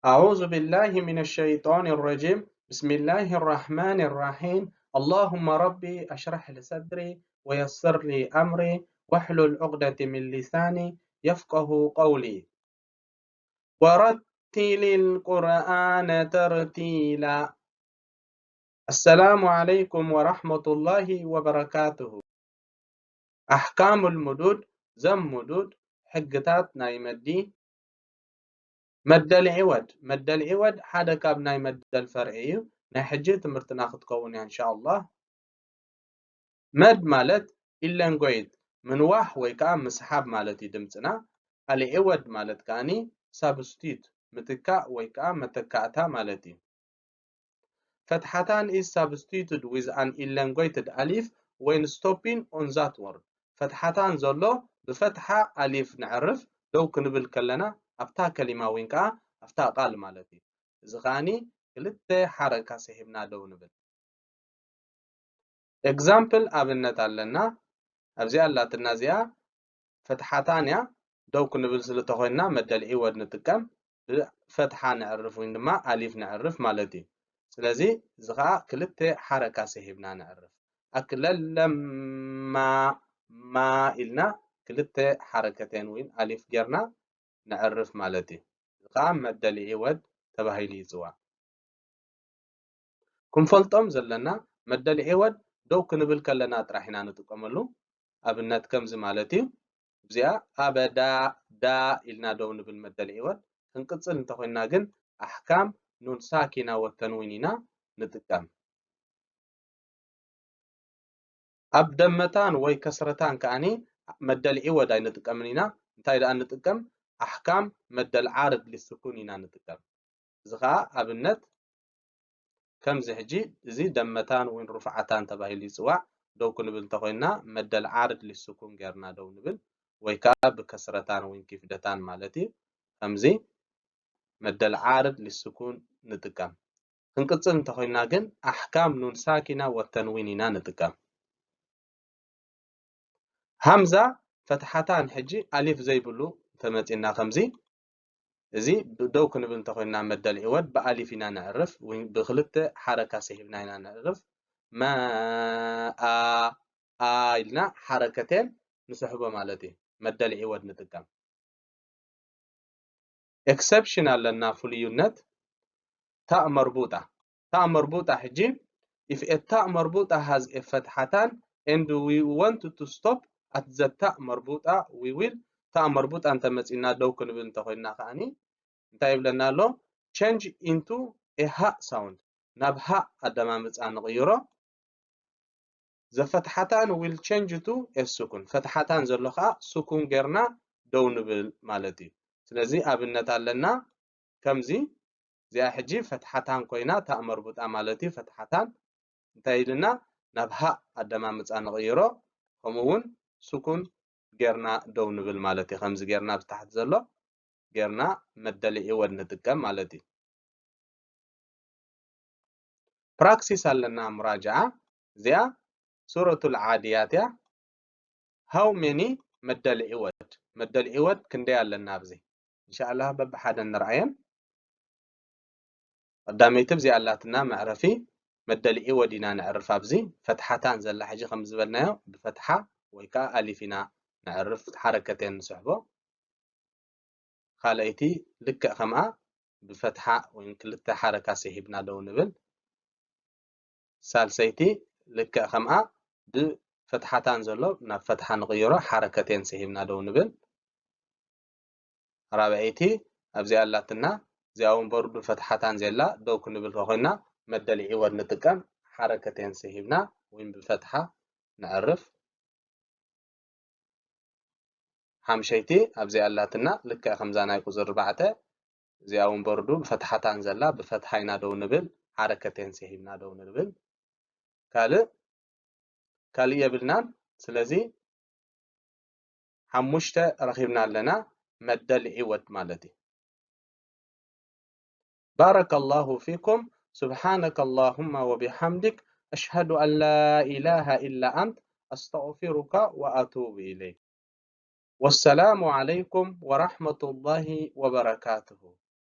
أعوذ بالله من الشيطان الرجيم. بسم الله الرحمن الرحيم. اللهم ربي أشرح لي صدري ويسر لي أمري واحلل عقدة من لساني يفقه قولي. ورتل القرآن ترتيلا. السلام عليكم ورحمة الله وبركاته. ኣሕካሙል ሙዱድ፣ ዘም ሙዱድ፣ ሕግታት ናይ መዲ። መደል ዒወድ፣ መደል ዒወድ ሓደ ካብ ናይ መደል ፈርዒ እዩ። ናይ ሕጂ ትምህርትና ክትከውን እያ እንሻኣላህ። መድ ማለት ኢለንጎይት ምንዋሕ ወይ ከዓ ምስሓብ ማለት እዩ ድምፅና። ኣልዒወድ ማለት ከኣኒ ሳብስቲት ምትካእ ወይ ከዓ መተካእታ ማለት እዩ። ፈትሓታን is substituted with an elongated alif when stopping on that word. ፈትሓታን ዘሎ ብፈትሓ ኣሊፍ ነዕርፍ ደው ክንብል ከለና ኣብታ ከሊማ ወይ ከዓ ኣብታ ቃል ማለት እዩ። እዚ ከኣኒ ክልተ ሓረካ ስሒብና ደው ንብል። Example ኣብነት ኣለና። ኣብዚኣ ኣላትና እዚኣ ፈትሓታን እያ። ደው ክንብል ስለተኾይንና መደል ዒወድ ንጥቀም። ብፈትሓ ነዕርፍ ወይ ድማ ኣሊፍ ነዕርፍ ማለት እዩ። ስለዚ እዚ ኸዓ ክልተ ሓረካ ስሒብና ነዕርፍ። ኣክለለማ ማ ኢልና ክልተ ሓረከተን ወይ ኣሊፍ ጌርና ነዕርፍ ማለት እዩ። እዚ ኸዓ መደል ዒወድ ተባሂሉ ይፅዋዕ። ክንፈልጦም ዘለና መደል ዒወድ ደው ክንብል ከለና ጥራሕ ኢና ንጥቀመሉ። ኣብነት ከምዚ ማለት እዩ። እዚኣ ኣበዳ ዳ ኢልና ደው ንብል መደል ዒወድ። ክንቅፅል እንተኾይንና ግን ኣሕካም ኑን ሳኪና ወተንዊን ኢና ንጥቀም። ኣብ ደመታን ወይ ከስረታን ከኣኒ መደል ዒወድ ኣይንጥቀምን ኢና። እንታይ ደኣ ንጥቀም? ኣሕካም መደል ዓርድ ሊስኩን ኢና ንጥቀም። እዚ ኸዓ ኣብነት ከምዚ ሕጂ እዚ ደመታን ወይ ሩፍዓታን ተባሂሉ ይፅዋዕ። ደው ክንብል እንተኾይንና መደል ዓርድ ሊስኩን ጌርና ደው ንብል ወይ ከዓ ብከስረታን ወይ ክፍደታን ማለት እዩ። ከምዚ መደል ዓርድ ሊስኩን ንጥቀም። ክንቅፅል እንተኾይንና ግን ኣሕካም ኑን ሳኪና ወተንዊን ኢና ንጥቀም። ሃምዛ ፈትሓታን ሕጂ ኣሊፍ ዘይብሉ እንተመፂና ከምዚ እዚ ደው ክንብል እንተኾይንና መደል ዒወድ ብኣሊፍ ኢና ነዕርፍ ወይ ብክልተ ሓረካ ስሒብና ኢና ነዕርፍ። መ ኣ ኣ ኢልና ሓረከቴን ንስሕቦ ማለት እዩ። መደል ዒወድ ንጥቀም። Exception ኣለና ፍሉይነት። ታእ መርቡጣ፣ ታእ መርቡጣ ሕጂ if a ታእ መርቡጣ has a ፈትሓታን and we want to stop at the ታእ መርቡጣ we will ታእ መርቡጣ እንተመፂና ደው ክንብል እንተኮይንና ከዓኒ እንታይ ይብለና ኣሎ? Change into a ሃእ sound፣ ናብ ሃእ ኣደማምፃ ንቕይሮ። ዘፈትሓታን will change to a ስኩን፣ ፈትሓታን ዘሎ ከዓ ስኩን ጌርና ደው ንብል ማለት እዩ። ስለዚ ኣብነት ኣለና ከምዚ እዚኣ ሕጂ ፈትሓታን ኮይና ታእ መርቡጣ ማለት እዩ። ፈትሓታን እንታይ ኢልና ናብ ሃእ ኣደማምፃ ንቕይሮ። ከምኡ እውን ስኩን ጌርና ደው ንብል ማለት እዩ። ከምዚ ጌርና ብታሕቲ ዘሎ ጌርና መደል ዒወድ ንጥቀም ማለት እዩ። ፕራክሲስ ኣለና ሙራጅዓ። እዚኣ ሱረቱል ዓድያት እያ። How many መደል ዒወድ፣ መደል ዒወድ ክንደይ ኣለና ኣብዚ? እንሻኣላህ በብሓደ ንርኣየን። ቀዳመይቲ እዚኣ ኣላትና መዕረፊ መደል ዒወድ ኢና ነዕርፍ። ኣብዚ ፈትሓታን ዘላ ሕጂ ከም ዝበልናዮ ብፈትሓ ወይ ከዓ ኣሊፍ ኢና ነዕርፍ፣ ሓረከት እየን ንስሕቦ። ካልኣይቲ ልክዕ ከምኣ ብፈትሓ ወይ ክልተ ሓረካ ስሒብና ደው ንብል። ሳልሰይቲ ልክዕ ከምኣ ብፈትሓታን ዘሎ ናብ ፈትሓ ንቕይሮ፣ ሓረከት እየን ስሒብና ደው ንብል። ራብዐይቲ ኣብዚኣ ኣላትና፣ እዚኣ እውን በሩ ብፈትሓታን ዘላ ደው ክንብል ተኾይንና መደል ዒወድ ንጥቀም፣ ሓረከት እየን ስሒብና ወይ ብፈትሓ ነዕርፍ። ሓምሸይቲ ኣብዚኣ ኣላትና፣ ልክዕ ከምዛ ናይ ቁፅሪ ኣርባዕተ፣ እዚኣ እውን በሩ ብፈትሓታን ዘላ ብፈትሓ ኢና ደው ንብል፣ ሓረከት እየን ስሒብና ደው ንብል። ካልእ ካልእ የብልናን። ስለዚ ሓሙሽተ ረኺብና ኣለና፣ መደል ዒወድ ማለት እዩ። بارك الله فيكم، سبحانك اللهم وبحمدك، أشهد أن لا إله إلا أنت، أستغفرك وأتوب إليك. والسلام عليكم ورحمة الله وبركاته.